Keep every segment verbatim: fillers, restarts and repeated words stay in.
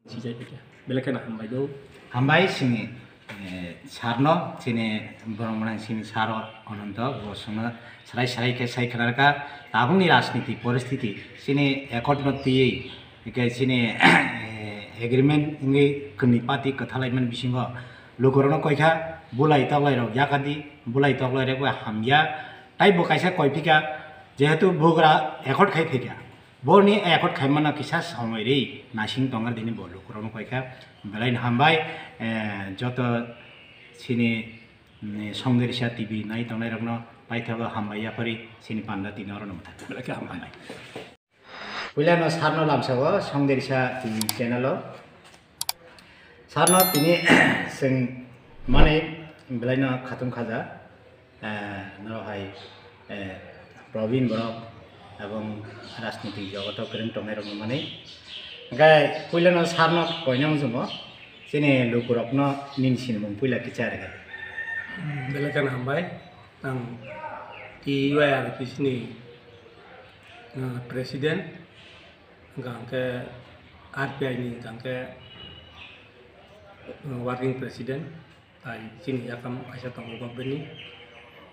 Sijai phaikha. Belai kheno hambai do. Hambai sini, eh, sarno, sini borok mwnang sini saro Ananto, bo songno srai srai khe sai khwnarkha. Tabukni rajniti poristiti sini accord no twiwi, hwnkhe sini, eh, agreement wngwi kwnwi party kwthalaimani bisingo lukurokno koikha, bulai toklairok yakadi, bulai toklairok bai hamya, tai bo kaisa koiphika, jehetu bugra accord khai phaikha. Borni accord khaimano kisa somoi ri nasing tongo dini bo lukurokno koikha. Belai no hambai, eh, joto sini, mm, Songderisa T V nai tongnairokno paithago hambai yapari sini panda tini oro no mwthangkha. Belai khe hambai. Puilano sarno lamsao Songderisa T V channel o. Sarno tini chwng manwi belaino khatung khaja, eh, norok hai, eh, probin borok ebong rajnitik jogoto kwrwng tongnai rokno manwi. Hwnkhe puilano sarno koina muchungo chini lukurokno nini sinimung puila kicha rwgwi. Hmm, belai kheno hambai. Ang T Y R P C ni, eh, president. Hwnkha hwnkhe R P I ni hwnkha hwnkhe, uh, working president, tai chini yakam kaisa tongo government ni,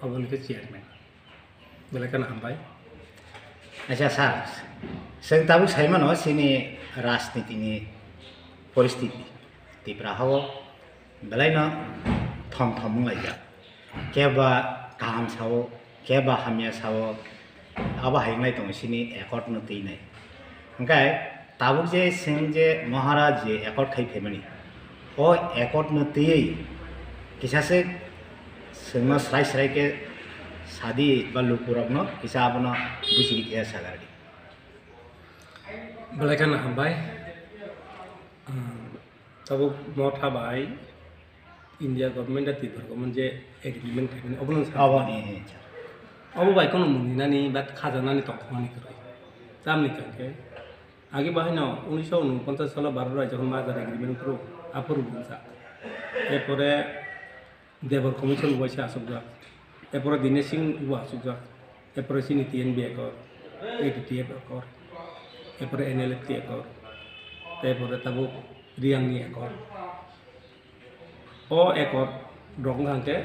aboni khe chairman. Belai kheno hambai. Acha sir, chwng tabuk sai mano chini rajniti ni poristiti Tripura hao belaino thom thom wnglaijak. Khe ba kaham sao, khe ba hamya sao, abo hai wnglai tongo chini accord no twinai. Hwnkhe tabuk je chwng je Maharaj je accord khai phaimani, o accord no twiwi kisa se chwngno srai srai khe sadi ba lukurokno kisa abono buchigwi kisa sagardi. Belai kheno hambai. Tabuk motha bai India government tei Tripura government je agreement khaimani, obono sa. Obo, eh, eh, cha. Obo bai kono mungni nani ba khajanani tongthokmani kwrwi. Tamni hwnkhe agi bahaino unisho unoponchas salo Bharat bai jokhon merger agreement phuru aphuru bumsa. Erpore Debor Commission bo waisa asukjak. Erpore Dinesh Singh bo asukjak. Erpore chini T N B accord, A T T F accord, erpore N L F T accord, tei erpore tabuk Riyangni accord. O accord rok wngkha hwnkhe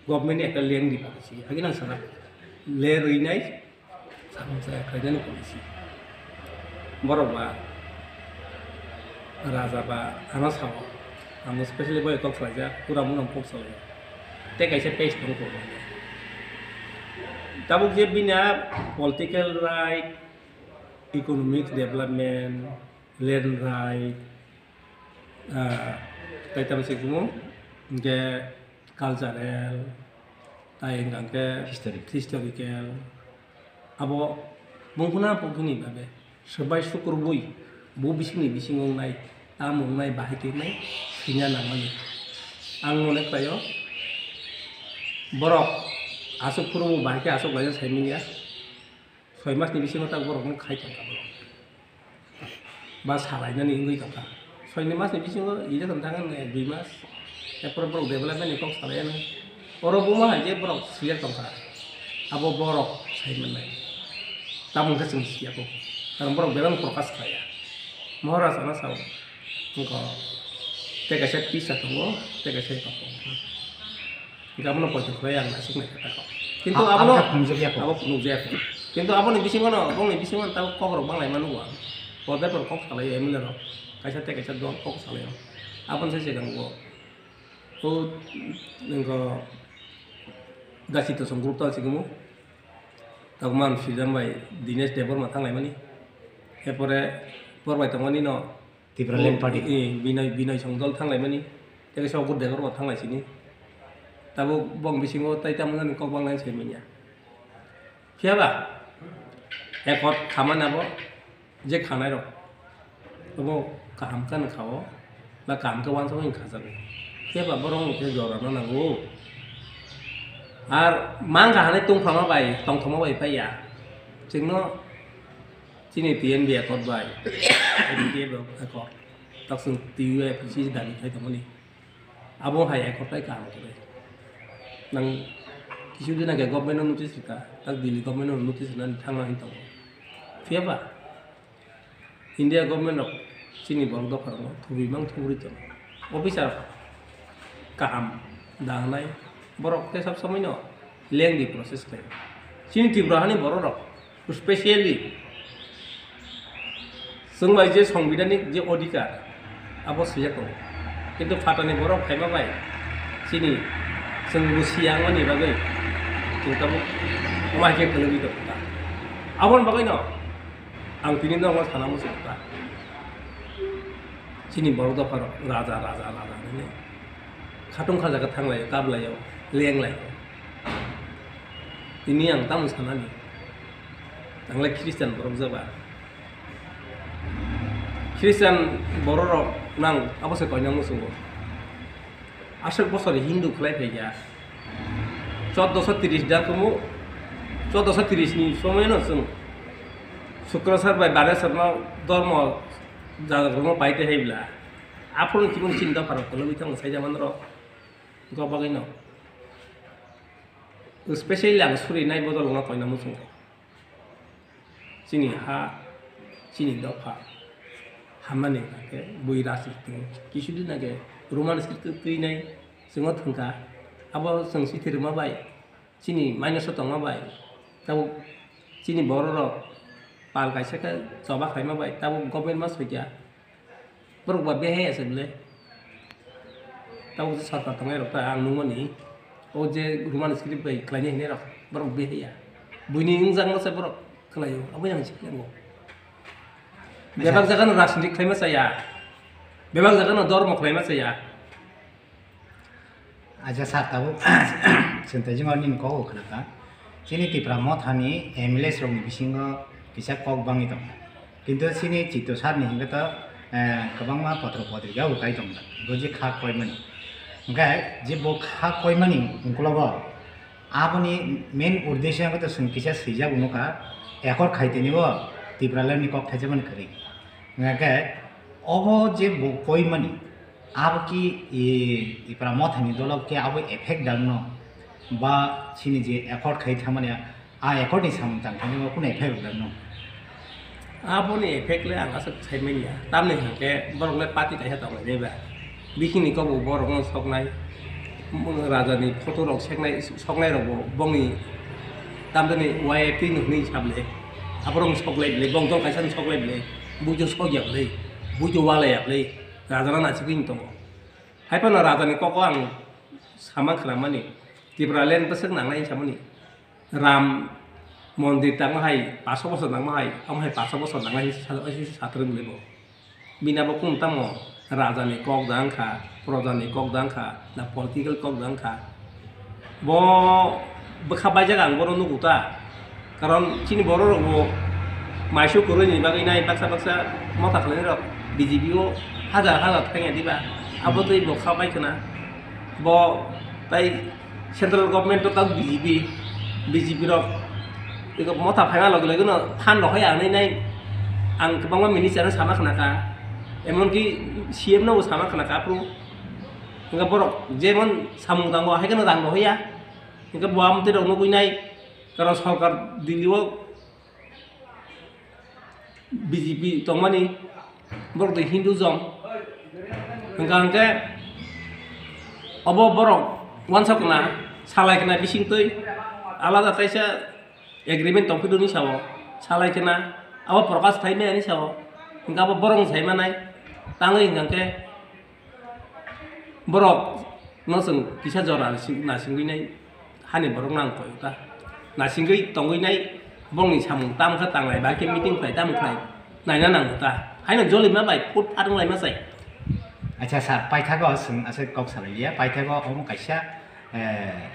government ni ekta land ni policy. Hagi nang sana le rwinai samung chaya khlainani policy. Borok ba raja ba ano sao, ang specially bai kok salaijak, pura mung kok salai. Tei kaisa page tongo. Tabuk je bini a political right, economic development, land right, ah, tei tamo se kumo, hingke cultural, tai hingka hingke Historic. Historical. Abo bungkuna bungkuni babe, sobai sukrubui, bo bisingni bisingo wngnai, tamo wngnai, bahai khe wngnai, swina nangmani. Ang mone khlaio, borok aswk phuru bo bahai khe aswk laina saimanya. Soi mas ni bisingo ta borok no khai tongkha borok. Ba salainani wngwi tongkha. Soi ni mas ni bisingo election thang wngya dui mas. Erpore borok development ni kok salai ano. Oro buma hai je borok siya tongkha. Abo borok sai mannai. Tamoni khe chwng siya kok. Karon borok bebak no prokash khlaiya. Mohor rasa no sao. Wngkha tei kaisa tisa tongo, tei kaisa tongo. Hingke abono poito khlai ang naisik nai khe tako. Kintu A-, abono ang khe phunukjak ya kho. Abo phunukjak ya kho. Kintu aboni bisingo no, bongni bisingo no tabuk kok rok banglai mano bo ang. Pordai por kok salai M L A rok. Kaisa tei kaisa dol kok salai o. Aboni sai se kang bo. O, nengko Gasi Tosong group ta sikimo. Tabuk man Sridham bai Dinesh Debbarma thanglai mani. Erpore por bai tongmani no Tipraland Party. Eh, Binoy, Binoy Songdol thanglai mani. Tei kaisa Ogur Debbarma thanglai sini. Tabuk bong bisingo tai tamo nani kok banglai sai manya. Phiya ba? Ekot khamani abo je khanai rok. Obo kaham khe nang kha-o, ba kaham khe uansukmani khajago. Phiya ba borok ni khe jora no nango. Ar mang kha hanai tongphama bai, tongthokma bai paiya. Chwngno chini T N B accord bai, A D T F accord, tak chwng T U F C dabi khai tongmani. Abo hai accord tai kaham khe bai. Nang kisu din age government no notice rika, tak Delhi government no notice rina thangna hin tongo. Phiya ba? India government rok Chini borok dopharokno thubui mang thubui tongo. Officer kaham da hwnai borok khe sab somoi no lengdi process khlai. Chini Tripura hani borok rok specially chwng bai je songbidanik je odhikar abo swijak tongo. Kintu phatani borok phaima bai chini chwng bo siya wngmani bagwi chwng tabuk omo hai khe kwlwgwi tongkha. Aboni bagwino ang tini nogo sana muchung kha. Chini borok dopharok raja, raja, raja hwnwi khatung khajaga thanglaio, kablaio, lenglaio. Tini ang tamo sanani, angle Christian borok jaba. Christian bororok nang abo se koina muchungo. Aswk bosor Hindu khlai phaikha. Choddoso tris da kumu, choddoso tris ni somoyno chwng Sukrasar bai Banesarno dormo jajakrokno pai tei hai bla. Aphuru chibun chini dopharok kwlwgwi thango saija manrok. Go bagwino. Specially ang suri nai bodol wngna koina muchungo. Chini ha, chini dopha, hamani khe bui rasi thung. Kisudin age Roman script twi nai chwngno thwngkha. Abo chwng sithirma bai, chini minus o tongma bai, tabuk chini bororok pal kaisa khe choba khlaima bai, tabuk government ma soikha. Borok ba behai ase bwle. Tabuk je sarkar tongnai rok ta ang nungmani. O je Roman script bai khlainai hinai rok borok behai ya. Buini wngjakma se borok khlaio. Abo yang siklango. Acha. Bebak jaga no rajniti khlaima chaya. Bebak jaga no dormo khlaima chaya. Acha sir, tabuk chwng tei jwngo nini kok bo khwnakha. Chini Tipra Mothani M L As rokni bisingo kisa kok bangwi tongo. Kintu chini Chitto sir ni hinkhe to, eh, kwbangma potro potrika bo kai tongo. Bo je kha koimani. Hinkhe je bo kha koimani ungkulogo aboni main uddesyo hinkhe to chwng kisa swijak nukha, ekor khai tini bo Tipraland ni kok thaijakmani kwrwi. Hinkhe obo je bo koimani, abo ki, e, Tipra Mothani dolo ki abo effect dangno? Ba chini je accord khai thangmani, a accord ni samung tang thangmani kunu effect rok dangno? Aboni effect le ang aswk sai manya. Tamni hwnkhe borok le party kaisa tonglainai ba. Bikini kok bo borok no soknai. Raja ni photo rok seknai, soknai rok bo bongni tamjani Y F T no hwnwi sable. Aborok no soklai ble, bong dol kaisa no soklai ble. Buitu sokya ble, buitu walaya ble. Raja no naisingwi tongo. Hai phano raja ni kok o ang sama khwnamani, Tipraland bwswk nangnai hinwi samani, Ram mondir tangma hai paso bosor nangma hai, omo hai paso bosor nangnai hinwi sa-, sa-, satrwng le bo. Bini abo kung tamo raja ni kok da wngkha, proja ni kok da wngkha, na political kok da wngkha. Bo bwkha baijak ang bono nugo ta. Karon chini borok rok bo maisu kwrwi ni bagwi nai baksa baksa motha khlainai rok B J P o hajar hajar thangya diba. Abo twi bo kha bai khna. Bo tai central government o tak B J P, B J P rok eko motha phaima logi logi no phan rok hai ang nai nai ang kwbangma minister no sama khna kha. Emon ki C M no bo sama khna kha phuru. Hingke borok jemon samung tango hai kheno rang rok ya. Hingke bo amtwi rok nugui nai karon sorkar Delhi o B J P tongmani borok de Hindu jom. Hingka hingke obo borok wansok na salai khna bising twi alada kaisa agreement tongphiduni sao salai khna abo Prakash Thaimani sao hingke abo borok sai manai tangwi hingka hingke Borok no chwng kisa jora si-, nasingwi nai hani borok no ang koi ta. Nasingwi tongwi nai bongni samung tam khe tanglai ba khe meeting khlai tam khlai naina nango ta. Haino jolima bai phut phat wng laima chai. Acha sir, paithago chwng aswk kok salai liya, paithago omo kaisa, eh,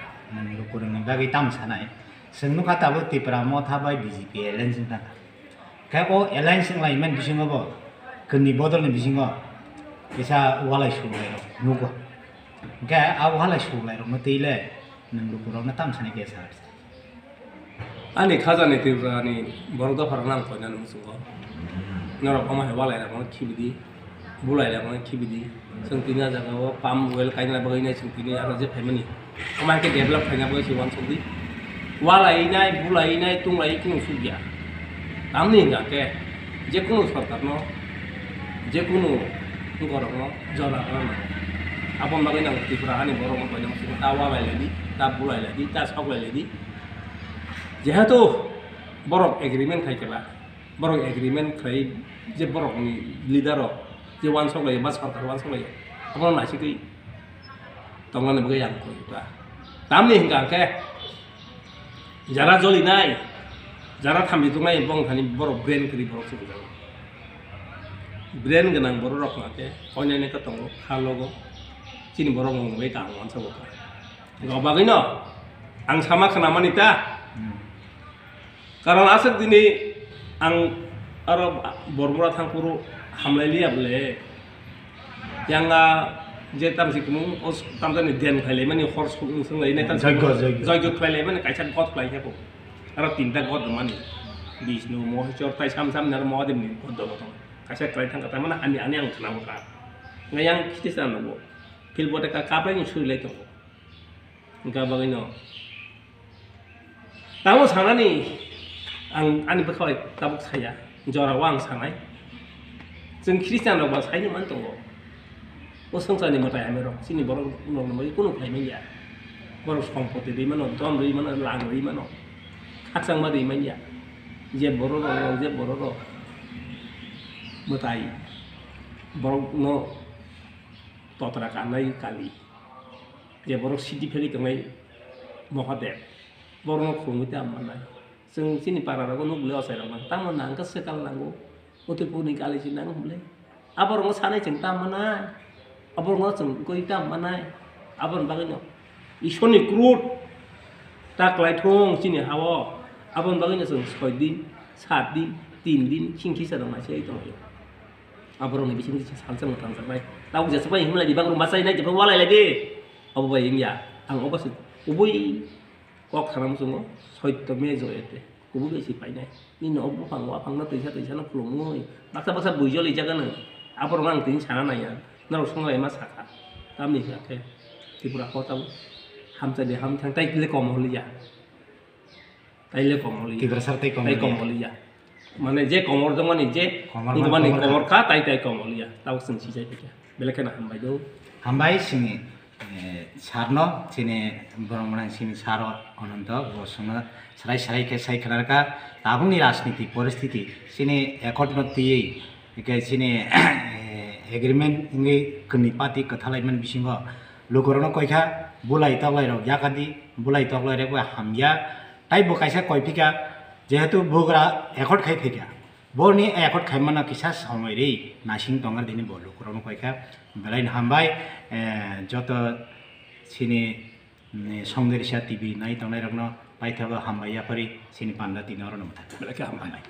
lukurokni bagwi tamo sanai. Chwng nukha tabuk Tipra Motha bai B J P alliance wngkha. Khe o alliance wnglaimani bisingo bo kwrwini bodolni bisingo kisa walai suklairok nugo. Hwnkhe a walai suklairokno twi le nwng lukurokno tamo sanai khe sa. Ani khajani Tripurani borok dopharokno ang koinani muchungo. Norok omo hai walairokno khibidi. Bulai rok no khibi di. Chwng tini a jaga o palm oil kaina bagwi nai chwng tini aro je phaimani. Omo hai khe develop khaina bagwi se uansuk di. Walai nai, bulai nai, tunglai kunu suk ya. Tamni hwnka khe je kunu sorkar no Jekunu borokno jora rwna nango. Aboni bagwi nang Tripura hani borokno koinang simi ta walai laidi, ta bulai laidi, ta sok lai laidi. Jehetu borok agreement khai khe ba, borok agreement khlai je borokni leader rok je uansuk lai ba sorkar uansuk lai, abono naisigwi tongmani bagwi ang koi ba. Tamni hwnkha hwnkhe jara jolinai, jara thambi tongnai bongthani borok brain kwrwi borok se bujao. Brain gwnang borok rok hwnkhe oinani khe tongo kha logo chini borok mung bai kaham uansa bo kha. Go bagwino ang sama khwnamani ta. Karon aswk dini ang aro Bormura thangphuru hamlai liya bole. Yang a je tamsi kumung o tamjani den khlai laimani hor sung sung lai nai tamsi joigyo, joigyo. Joigyo khlai laimani kaisa god khlai khe bo. Aro tinta god mani. Bishnu, Moheshwar tai sam sam nar Mahadev ni god dong tong. Kaisa khlai thang ka tamana ani ani ang khna bo ka. Ngai yang khiti sa no bo. Phil bote ka kaplai ni suri lai tongo. Hingkha bagwino tamo sanani ang ani bwkhao tabuk saya, jorao ang sanai. Chwng Christian rok ba saino man tongo. O swngcharni mwtai hamya rok chini borok rokno bagwi kunu khlai manya. Borok sompoti rwi mano, dhon rwi mano, lang rwi mano. Khakchangma rwi manya. Je borok rok, je borok rok mwtai borokno totra kanai kali. Je borok sidi phegwi tongnai Mahadev, borokno khulumui ta manai. Chwng chini para rogo nuk le ochai rok nang, tamo nang khe swkang nango, utipurni kali si nang hwnle. Aborokno sanai chwng ta manai, aborokno chwng koi ta manai, aboni bagwino Ishorni krud ta klai thung chini hao, aboni bagwino chwng soi din, sat din, tin din, khing khisa rok nai se tonglaio. Aborokni bising bising salsa mwthang jaknai. Tabuk jesuk bai himlai di, bagrum bachai nai, jephru walai lai di. Abo bai wngya. Ang obo se kubui kok sana muchungo, soitto me joyate. Kubui bai se painai. Nini o buphang, waphang no twisa, twisa no khulumui. Baksa, baksa bui joli jaga nang. Aborok ang tini sana naiya. Norok songlai ma saka. Tamni hwnkhe Tripura kota hamchai de hamthang tai kile kom holiya. Taile komoliya. Tiprasar tei komoliya. Tei komoliya. Mane je komor dongmani je komor wngmani komor kha. Komor kha, tai tai komoliya. Tao chwng sijai phaikha. Belai kheno hambai do. Hambai sini, eh, sarno, sini borok mwnang sini saro Ananto, bo songno sarai sarai khe sai khwnarkha. Tabukni rajniti poristiti sini accord no twiwi, hingkhe sini, eh, agreement wngwi kwnwi party kwthalaimani bisingo lukurokno koikha, bulai toklairok yakadi, bulai toklairokbo hamya. Tai bo kaisa koi phika, jehetu bugra accord khai phika, borni accord khaimano kisa somoi ri nasing tongar dini bo lukurokno koikha. Belai no hambai, eh, joto sini, mm, Songderisa T V nai tongnai rokno paithago hambai yapari sini panda tino oro no mwthakha. Belai khe hambai. Hambai.